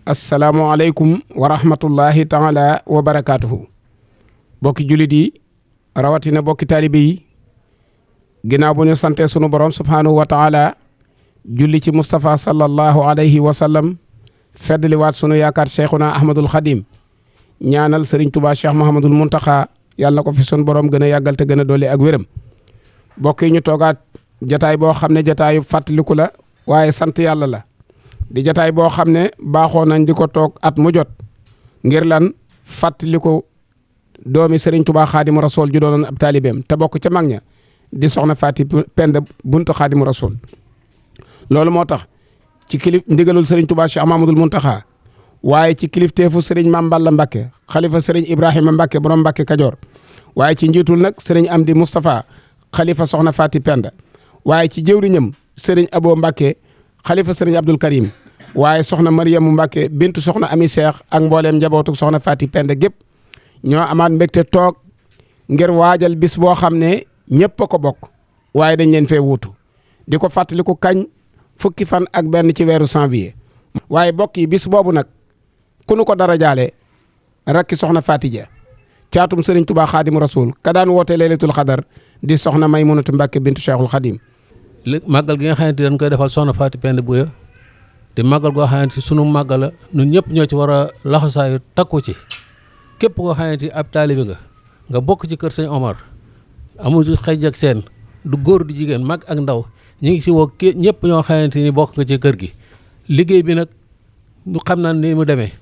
asalaamualeykum wa rahmatullahi taala wa barakaatuhu. bokki jullit yi rawatina bokki taalibe yi ginnaaw bu ñu sante sunu borom subhaanahu wa taala julli ci Moustapha sallallahu alayhi wa sallam feddli waat sunu yaakaar cheikhuna ahmadul xadim ñaanal sëriñ Tuubaa cheikh Mouhamadul Muntaxa yàlla na ko fi sunu borom gën a yàggal te gën a dolli ak wéram. bokk yi ñu toogaat jataay boo xam ne jataayu fàttaliku la waaye sant yàlla la. di jataay boo xam ne baaxoo nañ di ko toog at mu jot ngir lan fàttaliku doomi Serigne Touba Xaadimu Rasuul ju doonoon ab taalibeem te bokk ca mag ña di soxna Faati Penda buntu Xaadimu Rasuul. loolu moo tax ci ndigalul Serigne Touba Cheikh Mamadul Muntaxa waaye ci kilifteefu Serigne Mame Balla Mbakke xalifa Serigne Ibrahima Mbakke borom Mbakke Kajoor waaye ci njiitul nag Serigne Amdi Moustapha xalifa soxna Faati Penda waaye ci jëwriñam Serigne Abo Mbakke xalifa Serigne Abdul Karim waaye soxna Mariamu Mbàkke bintu soxna Ami Seex ak mbooleem njabootu soxna Faati Penda gépp ñoo amaat mbégte toog ngir waajal bis boo xam ne ñëpp a ko bokk waaye dañ leen fee wuutu di ko fàttaliku kañ fukki fan ak benn ci weeru janvier. waaye bokk yi bis boobu nag ku nu ko dara jaale rakki soxna Faati Ja caatum Serigne Touba Xaadimu Rasuul ka daan woote laylatul xadar di soxna Maymunatu Mbàkke bintu Cheikhul Xadim. màggal gi nga xamante dañ koy defal soxna Faati Penda Buya te màggal goo xamante sunu màggal la ñun ñëpp ñoo ci war a laxasaayu takku ci képp koo xamante ab taalibe nga bokk ci kër sëñ Omar amul xëj ak seen du góor du jigéen mag ak ndaw ñu ngi si woo ñëpp ñoo xamante ni bokk nga ci kër gi. liggéey bi nag ñu xam naa ni mu demee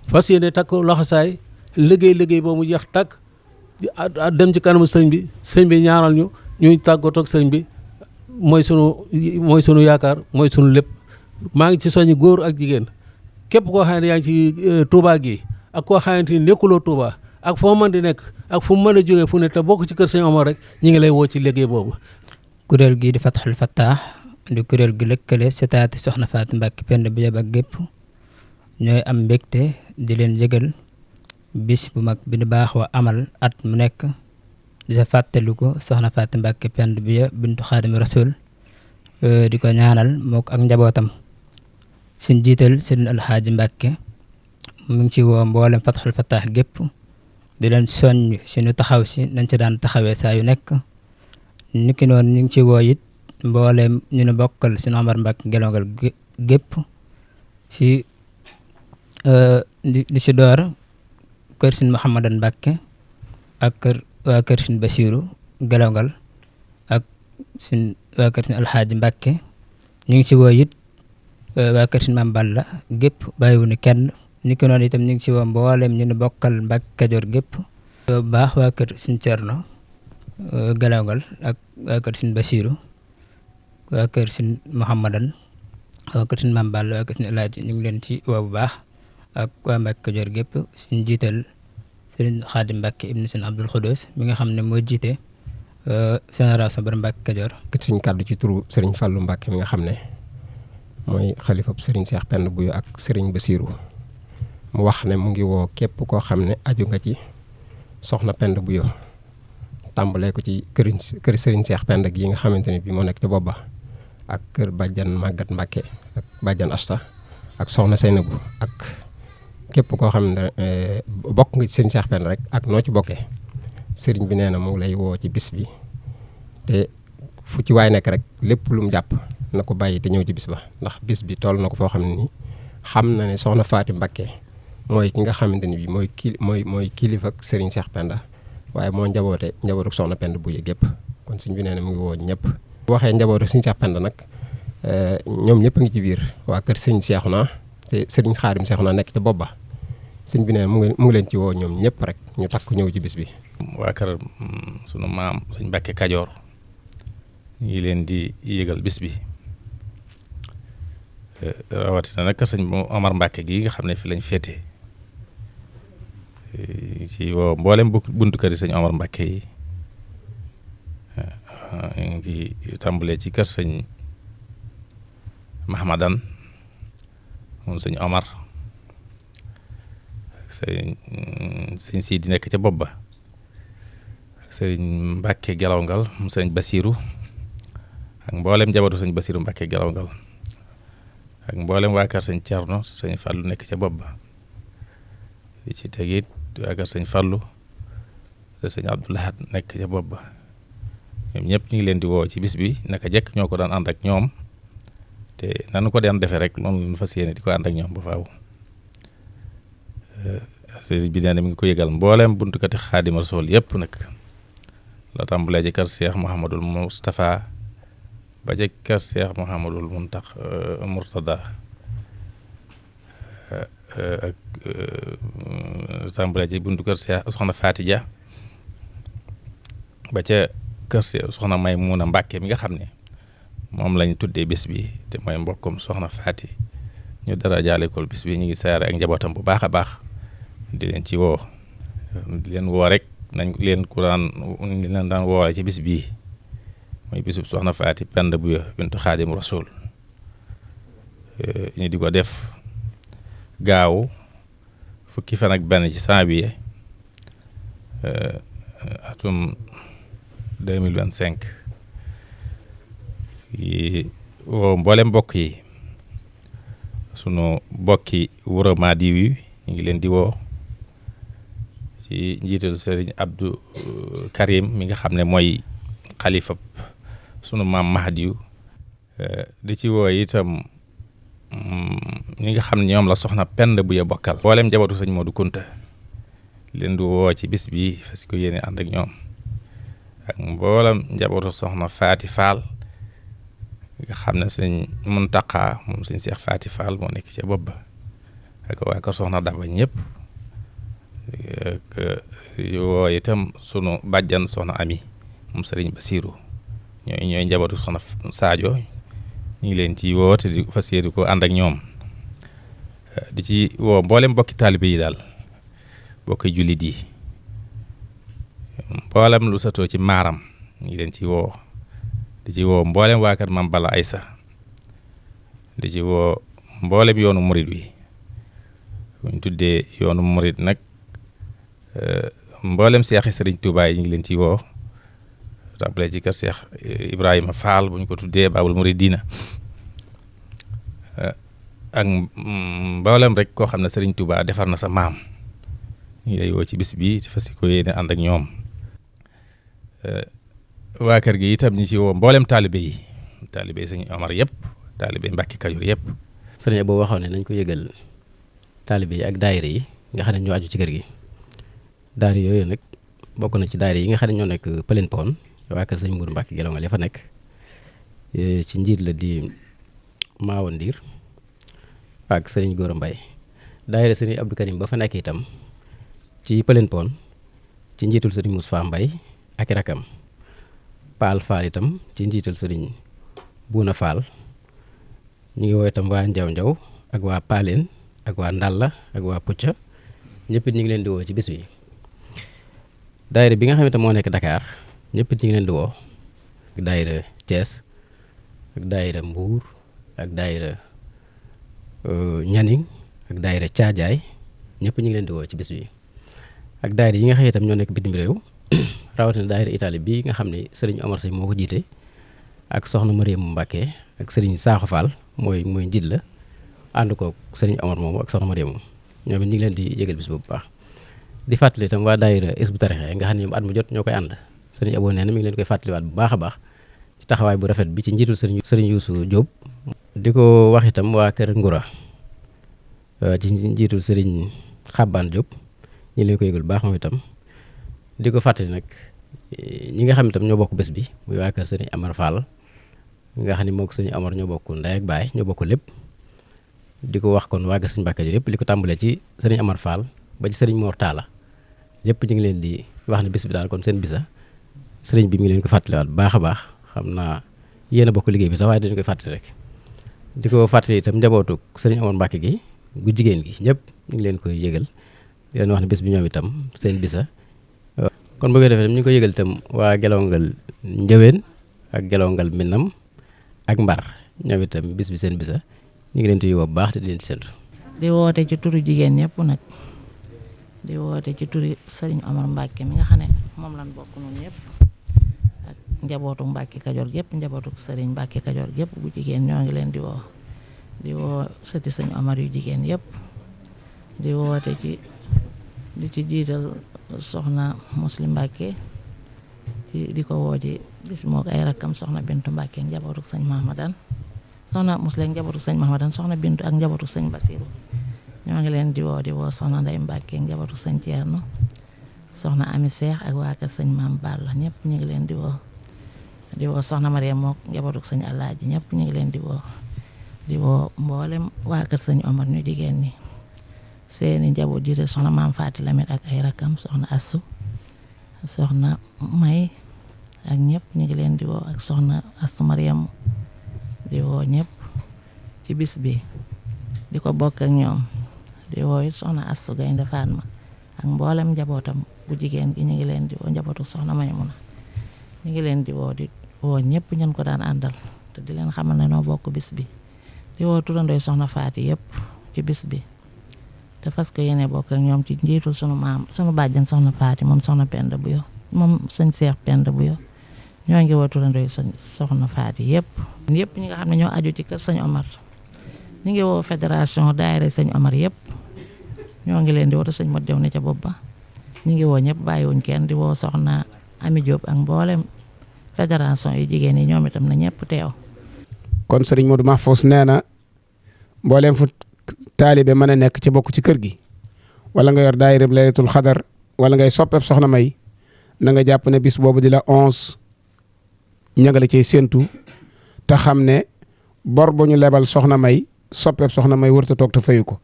fas yéene takku laxasaay liggéey boo mu jeex takk dem ci kanamu sëñ bi ñaanal ñu ñuy tàggatoo ak sëñ bi mooy sunu yaakaar mooy sunu lépp. maa ngi ci soññi góor ak jigéen képp koo xam ne yaa ngi ci Touba gi ak koo xamante ni nekkuloo Touba ak foo mën di nekk ak fu mu mën a jógee fu ne te bokk ci kër Sëñ Omar rek ñi ngi lay woo ci liggéey boobu. kuréel gii di Fatxul Fattah di kuréel gi lëkkale setaati soxna Faati Mbàkke Penda Buya ak gépp ñooy am mbégte di leen yëgal bis bu mag bi di baaxoo amal at mu nekk di sa fàttaliku soxna Faati Mbàkke Penda Buya bintu Xaadimu Rasuul di ko ñaanal mook ak njabootam. suñ jiital sëriñ Alxaaji Mbàkke mu ngi ci woo mboolem Fatxul Fattah gépp di leen soññ si ñu taxaw si nañ ci daan taxawee saa yu nekk niki noonu ñu ngi ci woo it mboolem ñu ne bokkal suñu Omar Mbàkke Gelongal gépp si di si door kër suñ Mouhamadan Mbàkke ak waa kër suñ Basiiru Gelongal ak suñ waa kër suñ Alxaaji Mbàkke ñu ngi ci woo it waa kër suñ Mame Balla gépp bàyyiwuñu kenn ni ko noonu itam ñu ngi ci woo mboolem ñu ne bokkal Mbàkke Kajoor gépp bu baax waa kër suñ Cerno Gelongal ak waa kër suñ Basiiru waa kër suñ Mouhamadan waa kër suñ Mame Balla waa kër suñ Alaaji ñu ngi leen ci woo bu baax ak waa Mbàkke Kajoor gépp suñ jiital sëriñ Xaadim Mbàkke ibnu sëriñ Abdul Xudoos mi nga xam ne moo jiite génération bari Mbàkke Kajoor. suñ kàddu ci turu sëriñ Fàllu Mbàkke mi nga xam ne mooy xalifab sëriñ Seex Penda Buya ak sëriñ Basiiru mu wax ne mu ngi woo képp koo xam ne aju nga ci soxna Penda Buya tàmbalee ko ci kër sëriñ Seex Penda gi nga xamante ne bi moo nekk ci booba ak kër bàjjan Màggat Mbàkke ak bàjjan Asta ak soxna Seynabu ak képp koo xam ne bokk nga ci sëriñ Seex Penda rek ak noo ci bokkee sëriñ bi nee na mu ngi lay woo ci bis bi te fu ci waay nekk rek lépp lu mu jàpp na ko bàyyi te ñëw ci bis ba ndax bis bi toll na ko foo xam ne nii xam na ne soxna Faati Mbàkke mooy ki nga xamante ni bi mooy kilifa ak sëriñ Seex Penda waaye moo njabootu soxna Penda Buya gépp kon sëñ bi nee na mu ngi woo ñëpp. bu waxee njabootu sëriñ Seex Penda nag ñoom ñëpp a ngi ci biir waa kër sëriñ Seexuna te sëriñ Xaadim Seexuna nekk ca bopp ba sëñ bi nee na mu ngi leen ci woo ñoom ñëpp rek ñu takk ñëw ci bis bi. waa kër sunu maam sëñ Mbàkke Kajoor ñu ngi leen di yëgal bis bi rawatina nag sëñ Omar Mbàkke gi nga xam ne fi lañ féete ci woo mboolem buntu kër yi sëñ Omar Mbàkke yi ñu ngi tàmbalee ci kër sëñ Mahamadan moom sëñ Omar sëñ Sidi nekk ca bopp ba sëñ Mbàkke Gelongal moom sëñ Basiiru ak mboolem njabootu sëñ Basiiru Mbàkke Gelongal ak mboolem waa kër sëñ Cerno sëñ Fallu nekk ca bopp ba di ci tegit waa kër sëñ Fallu sëñ Abdou Lahad nekk ca bopp ba ñoom ñëpp ñu ngi leen di woo ci bis bi naka jekk ñoo ko daan ànd ak ñoom te nanu ko daan defee rek noonu lañu fas yéene di ko ànd ak ñoom ba faaw sëriñ bi nee na mi ngi ko yëgal mboolem buntukati Xaadimu Rasuul yëpp nag la tàmbalee ci kër Cheikh Mouhamadul Moustapha ba ci kër Cheikh Mouhamadul Mourtada ak tàmbalee ci buntu kër Cheikh soxna Fatija ba ca kër soxna Maymuna Mbàkke mi nga xam ne moom lañ tuddee bis bi te mooy mbokkum soxna Faati ñu dara jaale ko bis bi ñu ngi saare ak njabootam bu baax a baax di leen ci woo di leen woo rek nañ leen ku daan leen daan woole ci bis bii mooy bisub soxna Faati Penda Buya bintu Xaadimu Rasuul ñu di ko def gaaw fukki fan ak benn ci janvier atum 2025 yi woo mboolem mbokk yi sunu mbokki Wuro Madiw yi ñu ngi leen di woo ci njiitalu Sëriñ Abdou Karim mi nga xam ne mooy xalifa sunu maam Mahdiw di ci woo itam ñi nga xam ne ñoom la soxna Penda Buya bokkal mboolem njabootu sëñ Modou Kunta leen di woo ci bis bi fas ko yéene ànd ak ñoom ak mboolem njabootu soxna Faati Fall nga xam ne sëñ Muntaqa moom sëñ Seex Faati Fall moo nekk ci bopp ba ak waa kër soxna Daba ñëpp ak woo itam sunu bàjjan soxna Ami moom sëriñ Basiiru ñooy njabootu soxna Sadio ñu ngi leen ci woo te di fas yéene ko ànd ak ñoom di ci woo mboolem mbokki taalibe yi daal mbokki jullit yi mboolem lu satoo ci maaram ñu ngi leen ci woo di ci woo mboolem waa kër Maam Balla Aysa di ci woo mboolem yoonu murit wi buñ tuddee yoonu murit nag mboolem seexi Sëriñ Tuubaa yi ñu ngi leen ci woo tàmbalee ci kër Seex Ibrahima Fall bu ñu ko tuddee Baabul Muridiina ak mboolem rek koo xam ne Sëriñ Tuubaa defar na sa maam ñu ngi lay woo ci bis bi ci fas ko yéene ànd ak ñoom waa kër gi itam ñi ci woo mboolem taalibe yi sëñ Omar yëpp taalibe Mbàkke Kajoor yëpp. sëriñ boo waxoon ne nañ ko yëgal taalibe yi ak daayira yi nga xam ne ñoo aju ci kër gi daayira yooyu nag bokk na ci daayira yi nga xam ne ñoo nekk Pëleen Pon waa kër sëñ Mourou Mbacke Gelongal ya fa nekk ci njiit la di Maawo Ndiir ak sëriñ Góora Mbay daayira sëriñ Abdou Karim ba fa nekk itam ci Pëleen Pon ci njiitul sëriñ Moustapha Mbay ak rakam Paal Fall itam ci njiital sëriñ Buuna Fall ñu ngi woo itam waa Njaw Njaw ak waa Paaleen ak waa Ndalla ak waa Pucca ñëpp it ñu ngi leen di woo ci bis bi daayira bi nga xam ne moo nekk Dakar ñëpp it ñu ngi leen di woo ak daayira Thiès ak daayira Mbuur ak daayira Ñaning ak daayira Caajaay ñëpp ñu ngi leen di woo ci bis bi ak daayira yi nga xam ne itam ñoo nekk bitim réew rawatina daayira Italie bi nga xam ne sëriñ Omar Sey moo ko jiite ak soxna Mariam Mbacke ak sëriñ Sakho Fall mooy njiit la ànd ko sëriñ Omar moomu ak soxna Mariam ñoom it ñu ngi leen di yëgal bis bu baax di fàttali itam waa daayira Hizbut Tarqiyyah nga xam ne ñoom at mu jot ñoo koy ànd sëriñ Abo nee na mi ngi leen koy fàttaliwaat bu baax a baax ci taxawaay bu rafet bi ci njiitul sëriñ Youssou Diop di ko wax itam waa kër Ngura ci njiitul sëriñ Xabbaan Diop ñu leen ko yëgal bu baax moom itam di ko fàttali nag ñi nga xam ne itam ñoo bokk bés bi muy waa kër sëriñ Amar Fall nga xam ne moo ko sëriñ Amar ñoo bokk ndey ak baay ñoo bokk lépp di ko wax kon waa kër sëriñ Mbàkke yëpp li ko tàmbalee ci sëriñ Amar Fall ba ci sëriñ Mor Talla yëpp ñu ngi leen di wax ne bis bi daal kon seen bisa sëriñ bi mi ngi leen ko fàttaliwaat bu baax a baax xam naa yéen a bokk liggéey bi sax waaye dañu koy fàttali rek di ko fàttali itam njabootu sëriñ Amar Mbàkke gi gu jigéen gi ñëpp ñu ngi leen koy yëgal di leen wax ne bis bi ñoom itam seen bisa kon bu ko defee ñu ngi ko yëgal itam waa Gelongal Njëween ak Gelongal Minam ak Mbar ñoom itam bis bi seen bisa ñu ngi leen di woo bu baax te di leen séntu. di woote ci turu jigéen ñëpp nag di woote ci turu Serigne Omar Mbacke mi nga xam ne moom lañ bokk noonu ñëpp ak njabootu Mbacke Kajoor gépp njabootu Serigne Mbacke Kajoor gépp bu jigéen ñoo ngi leen di woo di woo sëti sëñ Omar yu jigéen yëpp di woote di ci jiital soxna Muslim Mbàkke di ko woo ci bis mook ay rakkam soxna Bintu Mbàkke ak njabootu sëñ Mahamadan soxna Muslim njabootu sëñ Mahamadan soxna Bintu ak njabootu sëñ Basiru ñoo ngi leen di woo soxna Ndey Mbàkke ak njabootu sëñ Ceerno soxna Ami Seex ak waa kër sëñ Maam Balla ñëpp ñu ngi leen di woo soxna Mariam mook njabootu sëñ Alaaji ñëpp ñu ngi leen di woo mboolem waa kër sëñ Omar ñu jigéen ñi seeni njaboot jiite soxna Maam Faati Lamin ak ay rakkam soxna Assu soxna May ak ñëpp ñu ngi leen di woo ak soxna Assu Mariam di woo ñëpp ci bis bi di ko bokk ak ñoom di woo it soxna Assu Gaynde Fatma ak mboolem njabootam bu jigéen gi ñu ngi leen di woo njabootu soxna Maymuna ñu ngi leen di woo ñëpp ñun ko daan àndal te di leen xamal ne noo bokk bis bi di woo turandooy soxna Faati yëpp ci bis bi te fas ko yéene bokk ak ñoom ci njiitul sunu bàjjen soxna Faati moom soxna Penda Buyo moom sëñ Seex Penda Buyo ñoo ngi woo turandooy soxna Faati yëpp ñi nga xam ne ñoo aju ci kër sëñ Omar ñu ngi woo fédération daayira sëñ Omar yëpp ñoo ngi leen di woo te sëñ Mot Jaw ne ca bopp ba ñu ngi woo ñëpp bàyyiwuñ kenn di woo soxna Ami Diop ak mboolem fédération yi jigéen yi ñoom itam na ñëpp teew. kon sëriñ Modou Mahfous nee na mboolem fu taalibe mën a nekk ci bokk ci kër gi wala nga yor daayira laylatul xadar wala ngay soppeeb soxna May na nga jàpp ne bis boobu di la 11 ña la cay séentu te xam ne bor bu ñu lebal soxna May soppeeb soxna May wërta toog te fayu ko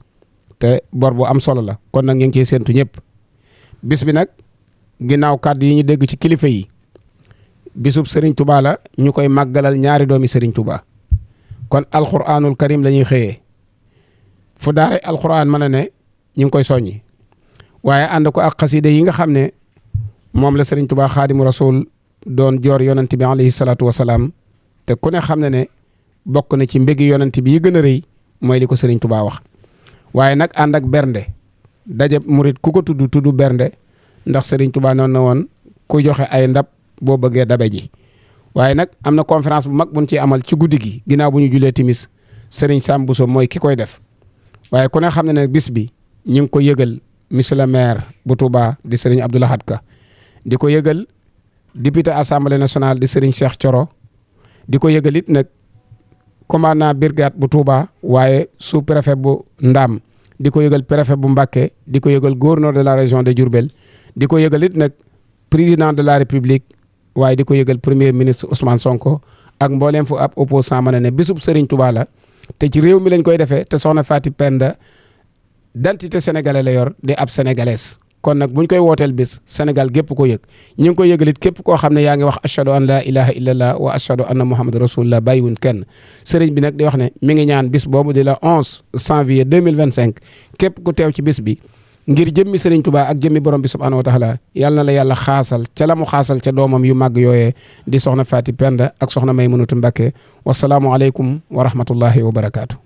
te bor bu am solo la kon nag ñu ngi ciy séentu ñëpp bis bi nag ginnaaw kàddu yi ñu dégg ci kilifa yi bisub Serigne Touba la ñu koy màggalal ñaari doomi Serigne Touba kon alquranul karim la ñuy xëyee fu daara alquran mën a ne ñu ngi koy soññi waaye ànd ko ak xasida yi nga xam ne moom la Serigne Touba xaadimu rasul doon joor yonent bi alayhi salaatu wasalaam te ku ne xam ne ne bokk na ci mbégi yonent bi yi gën a rëy mooy li ko Serigne Touba wax waaye nag ànd ak bernde daje murit ku ko tudd bernde ndax Serigne Touba noonu na woon ku joxe ay ndab boo bëggee dabe ji waaye nag am na conférence bu mag buñ ci amal ci guddi gi ginnaaw bu ñu julee timis Serigne Sam Bousso mooy ki koy def waaye ku ne xam ne ne bis bi ñu ngi ko yëgal monsieur le maire bu Touba di Serigne Abdou Lahad Ka di ko yëgal député assemblée nationale di Serigne Cheikh Thioro di ko yëgal it nag commandant brigade bu Touba waaye sous préfet bu Ndam di ko yëgal préfet bu Mbacké di ko yëgal gouverneur de la région de Diourbel di ko yëgal it nag président de la république waaye di ko yëgal premier ministre Ousmane Sonko ak mbooleem fu ab opposant mën a ne bisub Serigne Touba la te ci réew mi lañ koy defee te soxna Faati Penda d'identité sénégalais la yor di ab sénégalaise kon nag buñ koy wooteel bis Sénégal gépp ko yëg ñu ngi koy yëgalit képp koo xam ne yaa ngi wax ashhadu an la ilaha illallah wa ashhadu anna muhammad rasulullah bàyyiwuñ kenn sëriñ bi nag di wax ne mi ngi ñaan bis boobu di la 11 janvier 2025 képp ku teew ci bis bi ngir jëmmi Serigne Touba ak jëmmi borom bi subhanahu wa taala yàlla na la yàlla xaasal ca la mu xaasal ca doomam yu màgg yooyee di soxna Faati Penda ak soxna Maymunatu Mbàkke wasalaamu aleykum wa rahmatullahi wa barakaatu.